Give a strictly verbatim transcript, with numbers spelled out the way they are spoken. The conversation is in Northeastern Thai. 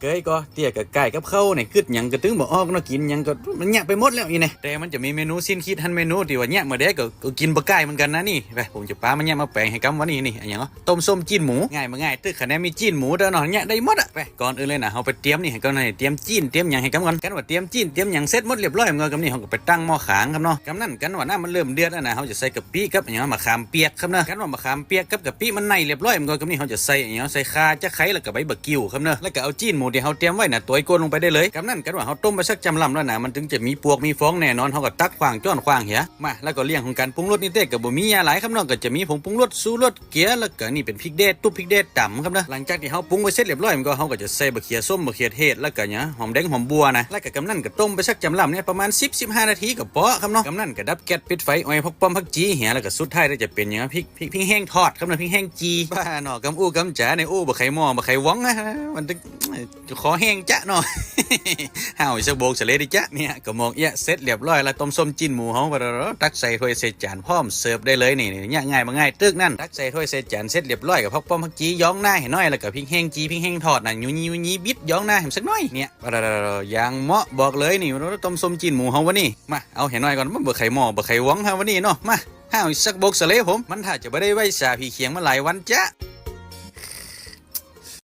เอ้ย ก็เตี้ยกับไก่กับข้าวเนี่ย กึดหยังก็ตึงบ่ออกเนาะ กินหยังก็มันเนี้ยไปหมดแล้วนี่เนี่ย แต่มันจะมีเมนูสิ้นคิดหันเมนูที่ว่าเนี้ยเมื่อใดก็ก็กินบ่ไก่เหมือนกันนะนี่ ไป ผมจะปามาเนี้ยมาแปลงให้กำวันนี้นี่ อะหยังเนาะ ต้มส้มจีนหมู ง่ายบ่ง่าย ตึกคะแนนมีจีนหมูเด้อเนาะ เนี้ยได้หมดอะ ไป ก่อนอื่นเลยนะ เฮาไปเตรียมนี่ให้ก่อนนะ เตรียมจีน เตรียมหยังให้กำก่อน กันว่าเตรียมจีน เตรียมหยังเสร็จหมดเรียบร้อยมันก็กำนี่ เฮาก็ไปตั้งหม้อขางครับเนาะ กำนั่นกันว่าน้ำมันเริ่มเดือดแล้วนะ เฮาจะใส่กะปิกับอะหยัง มะขามเปียกครับเนาะ กันว่ามะขามเปียกกับกะปิมันในเรียบร้อยมันก็กำนี่ เฮาจะใส่อะหยัง ใส่ข่า จะไคร้ แล้วก็ใบบัก กิ่วครับเนอะ แล้วก็เอาจีนหมูที่เฮาเตรียมไว้น่ะ ตวยก้นลงไปได้เลย กำนั้นกันว่าเฮาต้มไปสักจำลำแล้วนะ มันถึงจะมีปวกมีฟองแน่นอน เฮาก็ตักขว้างจ้อนขว้างเหีย มา แล้วก็เรื่องของการปรุงรสนี่เต้ก็บ่มีหยังหลายครับเนาะ ก็จะมีผงปรุงรส ชูรส เกลือ แล้วก็นี่เป็นพริกแดด ตุ๊บพริกแดดตำครับเนาะ หลังจากที่เฮาปรุงไว้เสร็จเรียบร้อยมันก็ เฮาก็จะใส่บักเขือส้ม บักเขือเทศ แล้วก็หยัง หอมแดง หอมบัวนะ แล้วก็กำนั้นก็ต้มไปสักจำลำเนี่ย ประมาณสิบ สิบห้านาทีก็พอครับเนาะ กำนั้นก็ดับแก๊ส ปิดไฟ อ้อย ผักป้อม ผักจีเหีย แล้วก็สุดท้ายก็จะเป็นหยัง พริก พริก พริกแห้งทอดครับเนาะ พริกแห้งจี บ้าเนาะ กำอู้กำจ๋าเนี่ย อู้บ่ใครหม้อบ่ใครหวงนะ มันต้อง ขอแห้งจ๊ะเนาะ ห้าวอีกสักโบกเสร็จเลยดิจ๊ะ เนี่ยก็หมอกเอี้ยะเสร็จเรียบร้อยแล้ว ต้มส้มจีนหมูเฮา ตักใส่ถ้วยใส่จานพร้อมเสิร์ฟได้เลยนี่ เนี่ยง่ายบ่ง่ายตึกนั่น ตักใส่ถ้วยใส่จานเสร็จเรียบร้อย ก็ผักป้อมผักจีย้องหน้าให้หน่อย แล้วก็พริกแห้งจี พริกแห้งทอดน่ะ ยูยี่ยูยี่บิดย้องหน้าให้มันสักหน่อย เนี่ย อย่างเหมาะบอกเลยนี่ ต้มส้มจีนหมูเฮาวันนี้ มา เอาให้หน่อยก่อน มันบ่ไขหม้อบ่ไขหวงเฮาวันนี้เนาะ มา ห้าวอีกสักโบกเสร็จเลยผม มันถ้าจะบ่ได้ไหว้สาผีเขียงมาหลายวันจ๊ะ